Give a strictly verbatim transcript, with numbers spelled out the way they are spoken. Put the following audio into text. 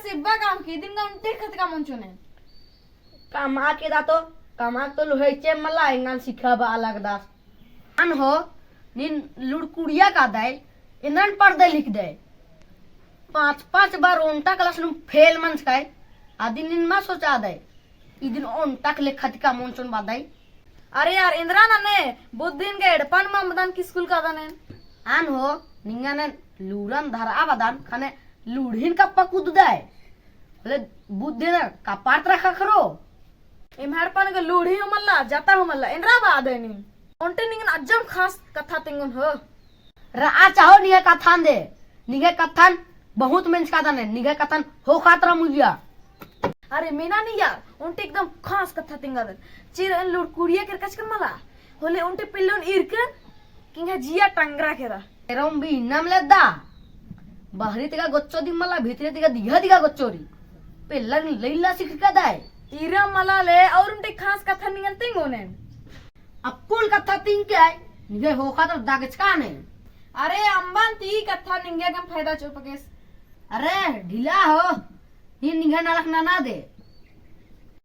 सिब्बा काम की दिन का उन्टी खतका मुंचुने। कमा के दा तो, कमा तो लुहई चे मला एंगन सिखाबआ लगदस। अन हो, नीन लुड़कुड़िया कादय, एन्देरन पढ़दय लिखदय। पाँच पाँच बार ओन्टा class नू fail मंजकय, अदिन नीन मा सोचादय। इदिन ओन्टा के लेखा तिका मोन चोन बादय। अरे यार, एन्देरा नने, बुद्धिन गे एड़पन ममदन की school कादन एन। अन हो, निंगन एन लूरन धरआ बअदन, खने लूढ़िन कप्पा कुददय। ले बुद्धिन कपार तरा खखरो। एम्है एड़पन गे लूढ़ी हूँ मल्ला, जाता हूँ मल्ला, एन्देरा बादय नीन। ओन्टे निंगन अज्जम खास कत्था तिंगोन हो। रआ चाहो निंग्है कत्थन दे, निंग्है कत्थन बहुत मेंजकादन, निंग्है कत्थन होखातरा मुलिया। अरे मेना नी यार, ओन्टे एकदम खास कत्था तिंगादन। चिर एन लुड़कुड़िया केरकचकन मला, होले ओन्टे पेल्लोन ईरकन, कि एंग्है जिया टंगरा केरा। एरोम भी इन्नम लेदा, बहरी तिका गोच्चो दिम मला, भीतरे तिका दिघा दिघा गोच्चो री। पेल्लन लैला सिखरकादय। ईरा मला ले, और ओन्टे खास कत्था निंगन तिंगोन एन। अक्कुन कत्था तिंगकय, निंग्है होखातरा दगचका ने। अरे अम्बन ती कत्था निंग्है गम फायदा चोपकेस। अरे ढीला हो, नीन निंग्है नलख नना दे।